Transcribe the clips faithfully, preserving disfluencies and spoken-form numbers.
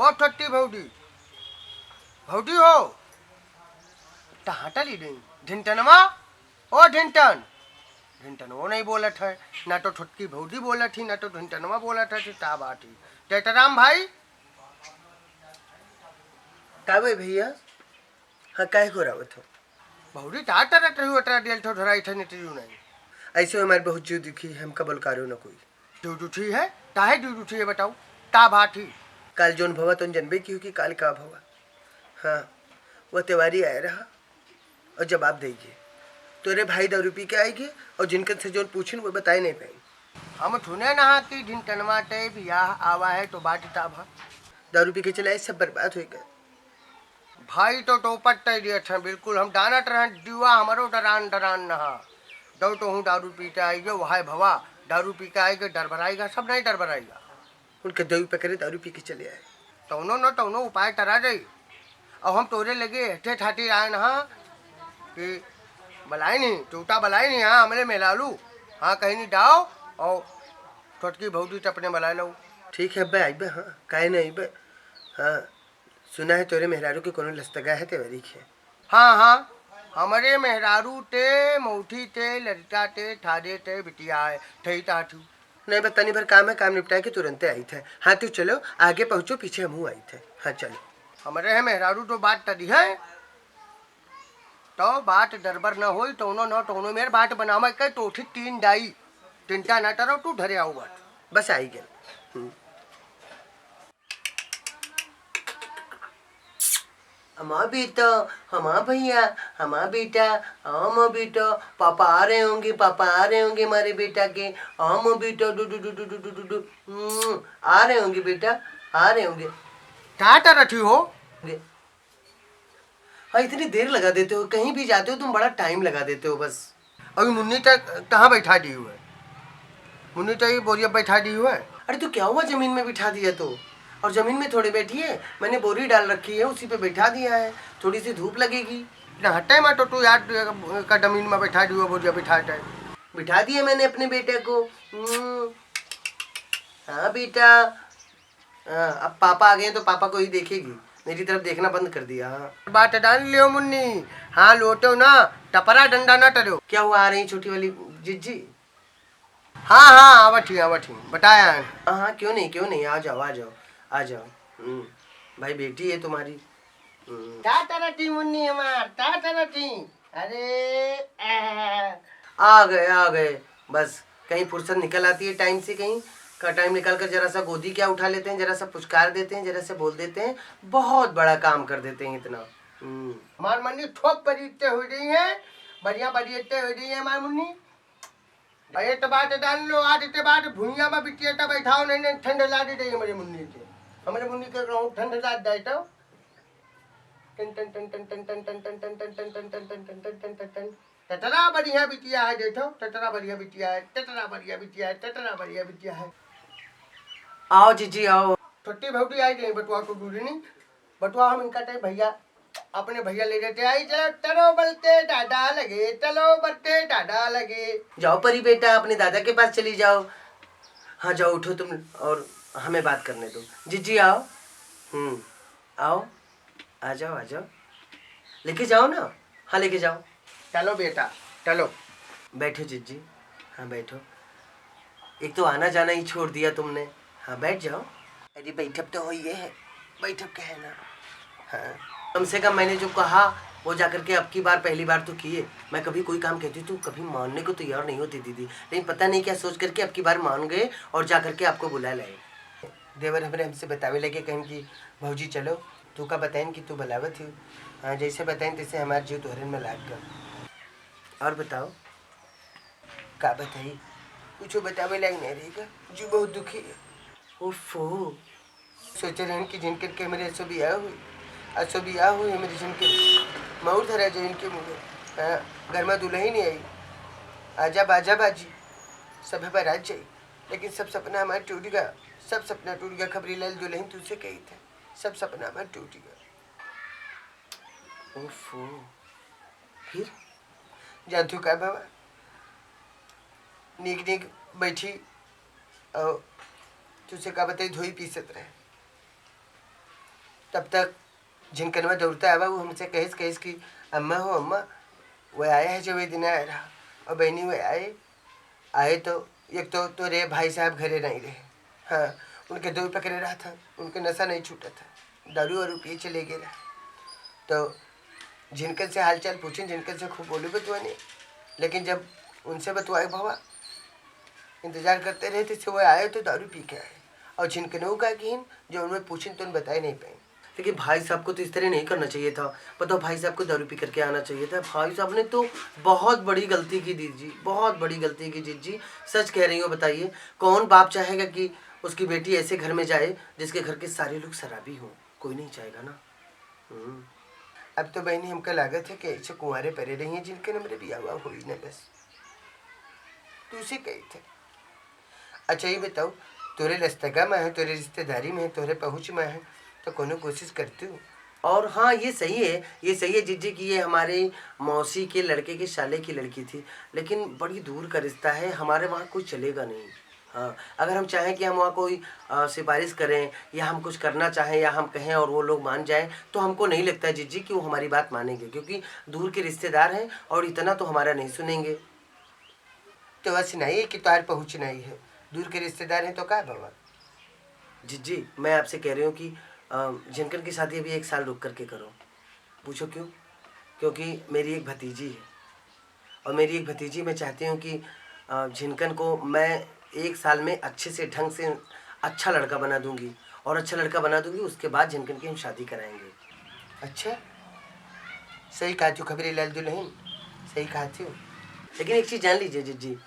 ओ छोटकी भौजी, भौजी हो, कहाँ चली गई ढिंटनवा? ओ ढिंटन, ढिंटनवो नहीं बोलत है, ना तो छोटकी भौजी बोलत ही, ना तो ढिंटनवा बोलत है, तो का बात ही? जयतराम भाई। का बे भैया? हाँ, काहे को रावत हो? भौजी, का तरह तरी उतरा दियल थो, धराई थे नितरियो नहीं। ऐसे हमारे बहुत जीव दुखी है, हमका बोलकारो न कोई। जीव दुखी है? काहे जीव दुखी है बताओ? का बात ही? काल जौन भवा तौन जनबे की हो कि काल का भवा। हाँ, वो तिवारी आए रहा और जवाब देइगे। तोरे भाई दारू पी के आइगे और जिनकन से जौन पूछिन वो बताए नहीं पाइन। हम सुने ना कि ढिंटनवा ते बियाह आवा है तो बात का भा। दारू पी के चले आए, सब बर्बाद होइगा। भाई तो टोपट तय दिए थे, बिल्कुल हम डानट रहन, दिवा हमरो डरान डरान नहा। दो तो हूँ दारू पी के आइगे, वहाय भवा, दारू पी के आइगे, डर भराइगा, सब नहीं डर भराइगा। उनके दवी पकड़े दारू पी के चले आए। तौनो न तौनो उपाय टरा जाई। अब हम तोरे लगे एठे ठाटी आए नहा कि बलाई नहीं, टूटा बलाई नहीं, हाँ, हमरे मेलालू, हाँ, कहीं नहीं डाओ और छोटकी भौजी तो अपने बलाए लो। ठीक है अब्बे, आइबे, हाँ, काहे नहीं आइबे, हाँ। सुना है तोरे मेहरारू के कोनो लस्तगा है तेवरी के। हाँ, हाँ, हमरे मेहरारू ते, मौठी ते, लड़का ते, ठादे ते, बिटिया है, ठही ताठू। नहीं बस तनी भर काम है, काम निपटाए के तुरंते आई थे। हाँ तू चलो, आगे पहुँचो, पीछे हमहू आई थे। हाँ चलो। हमरे है मेहरारू तो बात तदी है, तो बात डरबर न होई, तौनो न तौनो मेर बात बनावे के तोठी तीन डाई, चिंता न करो, तू धरे आओ बात। बस आई गए। हम्म। हमा बेटा, हमा भैया, हमा बेटा, हमा बेटा, पापा आ रहे होंगे, पापा आ रहे होंगे हमारे बेटा के, हमा बेटा, डू, डू, डू, डू, डू, डू, डू, डू, हम्म, आ रहे होंगे बेटा, आ रहे होंगे। का तरठी हो? हाँ, इतनी देर लगा देते हो, कहीं भी जाते हो तुम, बड़ा टाइम लगा देते हो बस। अभी मुन्नी तक कहाँ बैठा दी हुआ है? मुन्नी तक ये बोरिया बैठा दी हुआ है। अरे तो क्या हुआ, जमीन में बिठा दिया तो, और जमीन में थोड़े बैठी है, मैंने बोरी डाल रखी है, उसी पे बैठा दिया है, थोड़ी सी धूप लगेगी। ना हटे मैं तो तू यार का जमीन में बैठा दी हुआ, बोरिया बैठा है। बिठा दिया मैंने अपने बेटे को। हम्म, हाँ बेटा, हाँ, अब पापा आ गए हैं तो पापा को ही देखेगी, मेरी तरफ देखना बंद कर दिया। हाँ। बात डाल लियो मुन्नी, हाँ लोटो ना, टपरा डंडा ना टलो। क्या हुआ, आ रही छोटी वाली जिज्जी? हाँ, हाँ, आवत ही, आवत ही, बताया है। हाँ, हाँ, क्यों नहीं, क्यों नहीं, आ जाओ, आ जाओ, आ जाओ। हम्म, भाई बेटी है तुम्हारी। हम्म। का तरह थी मुन्नी हमार, का तरह थी? अरे, आह। आ गए, आ गए। बस, कहीं फुर्सत निकल आती है टाइम से, कहीं का टाइम निकाल कर जरा सा गोदी क्या उठा लेते हैं, जरा सा पुचकार देते हैं, जरा सा बोल देते हैं, बहुत बड़ा काम कर देते हैं इतना। हम्म। हमार मुन्नी ठोक बरीते हो रही है, बढ़िया बरीते हो रही है हमार मुन्नी। अरे तो बात डाल लो, आज ते बात भुइया में बिटिया टा बैठाओ, नहीं, नहीं, ठंड ला दे दे हमरे मुन्नी के। हमरे मुन्नी के कहूँ ठंड ला दे तो। टन, टन, टन, टन, टन, टन, टन, टन, टन, टन, टन, टन, टन, टन, टन, टन, टन, टन, टन, टन। टटरा बढ़िया बिटिया है, देखो, टटरा बढ़िया बिटिया है, टटरा बढ़िया बिटिया है, टटरा बढ़िया बिटिया है। आओ जीजी, आओ। छोटी भौजी आई गई, बटुआ को दूरिनी। बटुआ हम इनका टाइम भैया, अपने भैया ले जाते आई, चलो, टरो बलते दादा लगे, टलो बलते दादा लगे। जाओ परी बेटा, अपने दादा के पास चली जाओ। हाँ, जाओ, उठो तुम और हमें बात करने दो। जीजी, आओ। हम्म, आओ, आ जाओ, आ जाओ। लेके जाओ ना। हाँ, लेके जाओ। चलो बेटा, चलो। बैठो जीजी, हाँ, बैठो। एक तो आना जाना ही छोड़ दिया तुमने। हाँ, बैठ जाओ। अरे, बैठब तो होइए है, बैठब कहे ना। हाँ, कम से कम मैंने जो कहा, वो जाकर के अब की बार, पहली बार तो किए। मैं कभी कोई काम कहती हूँ, तो कभी मानने को तैयार नहीं होती दीदी, लेकिन पता नहीं क्या सोच करके अब की बार मान गए और जा करके आपको बुला लाए। देवर हमरे हमसे बतावे लगे, कहेन कि भौजी चलो, तू का बताइन कि तू बुलावत ही। हाँ, जैसे बताइन तैसे हमार जीव तोहरे में लाग गया। और बताओ, का बताई, कुछो बतावे लायक नहीं रहेगा, जीव बहुत दुखी है। उफ्फो। सोचे रहन कि जिनकर के हमरे असो बियाह हुई, असो बियाह हुई हमरे जिनकर, मऊर धरा जाए इनके मुँहे। हाँ, घर में दुल्हन नहीं आई, आजा बाजा बाजी, सभे बारात जाई, लेकिन सब सपना हमार टूट गया, सब सपना टूट गया। खबरी लाल दुल्हन तुझसे कही थे, सब सपना हमार टूट गया। ओफो, फिर? जानते हो का बाबा, नीक नीक बैठी और तुझसे का बताई, धोई पीसत रहे। तब तक झिनकनवा दौड़ता आवा, वो हमसे कहिस, कहिस कि अम्मा हो अम्मा, वो आया है जो वे दिन आया रहा। और बहनी वो आए, आए तो एक तो, तो रे भाई साहब घरे नहीं रहे। हाँ, उनके दो पकड़े रहा था, उनके नशा नहीं छूटा था, दारू वारू पिए चले गए रहा। तो झिनकन से हालचाल पूछें, झिनकन से खूब बोले बतुआने, लेकिन जब उनसे बतुआए भवा, इंतजार करते रहे, तो वो आए तो दारू पी के आए। और झिनकनऊ का किहिन, जो उनमें पूछें तो उन बताए नहीं पाए। लेकिन भाई साहब को तो इस तरह नहीं करना चाहिए था। बताओ, भाई साहब को दारू पी करके आना चाहिए था। भाई साहब ने तो बहुत बड़ी गलती की दीदी जी, बहुत बड़ी गलती की दीदी जी। सच कह रही हो, बताइए, कौन बाप चाहेगा कि उसकी बेटी ऐसे घर में जाए जिसके घर के सारे लोग शराबी हों? कोई नहीं चाहेगा ना। हम्म। अब तो बहनी हमका लागत है कि ऐसे कुंवारे पड़े रही हैं, जिनके हमरे बियाह हुआ होई ना बस। तू से कही थे। अच्छा, ये बताओ, तोरे रस्तगा में है, तोरे रिश्तेदारी में है, तोरे पहुँच में है, तो कोनो कोशिश करती हूँ। और हाँ, ये सही है, ये सही है जीजी कि ये हमारे मौसी के लड़के के साले की लड़की थी, लेकिन बड़ी दूर का रिश्ता है, हमारे वहाँ कोई चलेगा नहीं। हाँ, अगर हम चाहें कि हम वहाँ कोई, अ, सिफारिश करें या हम कुछ करना चाहें या हम कहें और वो लोग मान जाएं, तो हमको नहीं लगता है जीजी कि वो हमारी बात मानेंगे, क्योंकि दूर के रिश्तेदार हैं और इतना तो हमारा नहीं सुनेंगे। तो बस नहीं है कि तोहार पहुँच नहीं है, दूर के रिश्तेदार हैं तो का बाबा? जीजी, मैं आपसे कह रही हूँ कि, अ, झिनकन की शादी अभी एक साल रुक करके करो। पूछो क्यों? क्योंकि मेरी एक भतीजी है और मेरी एक भतीजी, मैं चाहती हूँ कि, अ, झिनकन को मैं एक साल में अच्छे से, ढंग से अच्छा लड़का बना दूँगी और अच्छा लड़का बना दूँगी, उसके बाद झिनकन की हम शादी कराएंगे। अच्छा, सही कहा तू खबरी लाल दुल्हन, सही कहा तू। लेकिन एक चीज़ जान लीजिए जीजी,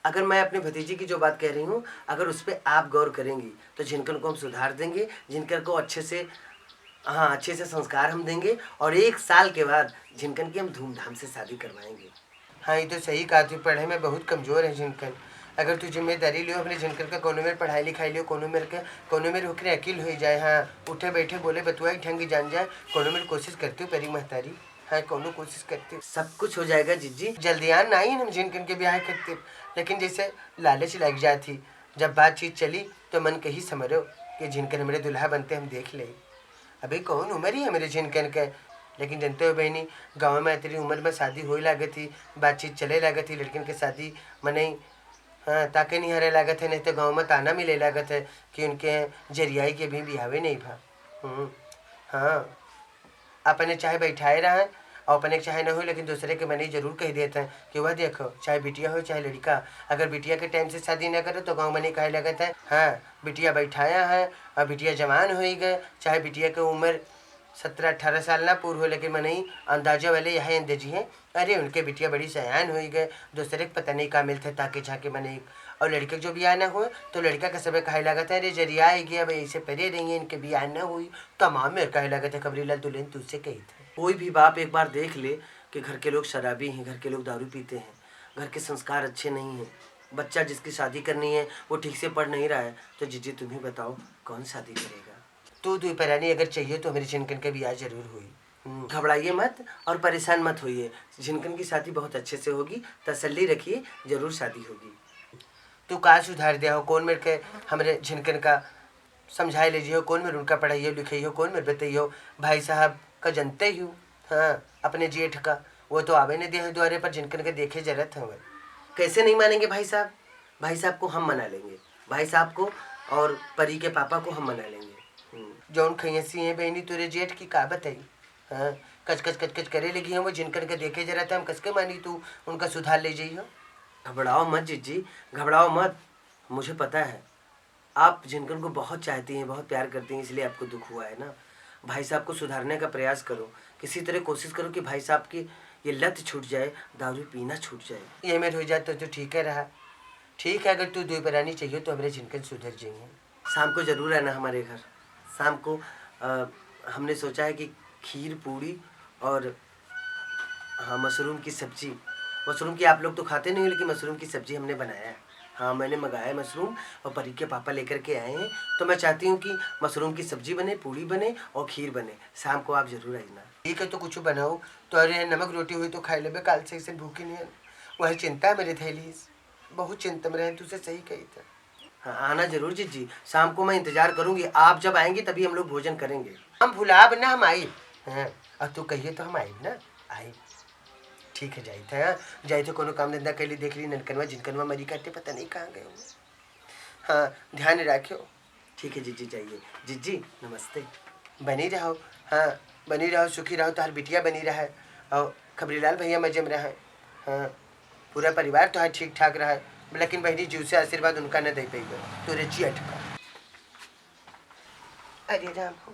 अगर मैं अपने भतीजे की जो बात कह रही हूँ, अगर उस पे आप गौर करेंगी, तो झिनकन को हम सुधार देंगे, झिनकन को अच्छे से, हाँ, अच्छे से संस्कार हम देंगे और एक साल के बाद झिनकन की हम धूमधाम से शादी करवाएंगे। हाँ, ये तो सही कहा तू, पढ़े में बहुत कमजोर है झिनकन। अगर तू जिम्मेदारी लियो अपने झिनकन का, कोनो मेर पढ़ाई लिखाई लियो, कोनो मेर के, कोनो मेर ओकरे अकिल हो जाए, हाँ, उठे बैठे बोले बतुआई ढंग जान जाए, कोनो मेर कोशिश करती हूँ परी महतारी। हाँ, कोनो कोशिश करती हूँ। सब कुछ हो जाएगा जीजी। जल्दियान ना आई हम झिनकन के ब्याह करते, लेकिन जैसे लालच लग जाती, जब बातचीत चली तो मन कही समरो कि झिनकन हमरे दुल्हा बनते हम देख ले। अबे कौन उम्र ही हमरे झिनकन के, लेकिन जनते हो बहनी, गाँव में इतनी उम्र में शादी होए लागत ही, बातचीत चले लागत ही, लड़कन के शादी मनई, हाँ, ताके निहारे लागत है, नहीं तो गाँव में ताना मिले लागत है कि उनके जरियाई के भी बिहावे नहीं भा। हम्म, हाँ। अपने चाहे बैठाए रहन और अपने के चाहे न हो, लेकिन दूसरे के मनई जरूर कह देत हैं कि वह देखो, चाहे बिटिया हो चाहे लड़का, अगर बिटिया के टाइम से शादी न करो तो गाँव मनई कहे लगत है, हाँ, बिटिया बैठाया है और बिटिया जवान होई गए, चाहे बिटिया के उम्र सत्रह अठारह साल ना पूर हो, लेकिन मनई अंदाजा वाले यह अंदाजी हैं, अरे उनके बिटिया बड़ी सयान होई गए, दूसरे के पता नहीं का मिलते ताके झाके मनई। और लड़के के जो बियाह ना हो तो लड़का के सबे कहे लागत है, अरे जरिया आएगी, अब ऐसे परे रही है, इनके बियाह ना हुई। तमाम मेरे कहे लागत है, खबरी लाल दुल्हन तुझसे कही थे। कोई भी बाप एक बार देख ले कि घर के लोग शराबी हैं, घर के लोग दारू पीते हैं, घर के संस्कार अच्छे नहीं हैं, बच्चा जिसकी शादी करनी है वो ठीक से पढ़ नहीं रहा है, तो जीजी तुम ही बताओ कौन शादी करेगा? तू दुई परानी अगर चाहिए तो हमरे झिनकन के बियाह जरूर हुई। हम्म। घबराइए मत और परेशान मत होइए, झिनकन की शादी बहुत अच्छे से होगी, तसल्ली रखिए, जरूर शादी होगी। तू का सुधार दे हो, कौन मेर के हमरे झिनकन का समझाए ले जियो, कौन मेर उनका पढ़ाइयो लिखाइयो, कौन मेर बतइयो, भाई साहब का जनते ही हो, हाँ, अपने जेठ का, वो तो आवे नहीं दे हैं द्वारे पर, झिनकन के देखे जरत हवे। कैसे नहीं मानेंगे भाई साहब? भाई साहब को हम मना लेंगे, भाई साहब को और परी के पापा को हम मना लेंगे। हम्म। जौन खैसी हैं बहनी तोरे जेठ की का बताई, हाँ, कच कच कच कच करे लगी हैं वो, झिनकन के देखे जरत है, हम कस के मानी तू उनका सुधार ले जइहो। घबराओ मत जीजी, घबराओ मत, मुझे पता है आप झिनकन को बहुत चाहती हैं, बहुत प्यार करती हैं, इसलिए आपको दुख हुआ है ना। भाई साहब को सुधारने का प्रयास करो, किसी तरह कोशिश करो कि भाई साहब की ये लत छूट जाए, दारू पीना छूट जाए। ये मेर हो जाए तो, तो ठीक है रहा। ठीक है, अगर तू दुई परानी चाहिए तो हमरे झिनकन सुधर जाइए। शाम को जरूर आना हमारे घर। शाम को, अ, हमने सोचा है कि खीर पूड़ी और, हाँ, मशरूम की सब्जी। मशरूम की आप लोग तो खाते नहीं हो, लेकिन मशरूम की सब्जी हमने बनाया है। हाँ, मैंने मंगाया है मशरूम और परी के पापा लेकर के आए हैं। तो मैं चाहती हूँ कि मशरूम की सब्जी बने, पूड़ी बने और खीर बने। शाम को आप जरूर आइना। ठीक है, तो कुछ बनाओ। तो अरे, नमक रोटी हुई तो खाई लेबे, काल से ऐसे भूखी नहीं है। वही चिंता मेरे थैली, बहुत चिंता में रहे, तुझसे सही कही था। हाँ, आना जरूर जिज्जी, शाम को मैं इंतजार करूंगी, आप जब आएंगी तभी हम लोग भोजन करेंगे। हम भुलाब ना, हम आइब। हाँ, और तू कहिए तो हम आइब ना, आइब। ठीक है, जाइत है, हाँ, जाइत है, कोनो काम धंधा कैली देख ली, ननकनवा जिनकनवा मरी काटे, पता नहीं कहाँ गए हुए। हाँ, ध्यान रखियो। ठीक है जिज्जी, जाइए। जिज्जी, नमस्ते। बनी रहो, हाँ, बनी रहो, सुखी रहो, तोहार बिटिया बनी रहे, और खबरीलाल भैया मजे में रहे, हाँ, पूरा परिवार तोहार ठीक ठाक रहे, लेकिन बहिनी जीव से आशीर्वाद उनका न दे पइबे, तोरे जियट का। अरे राम हो,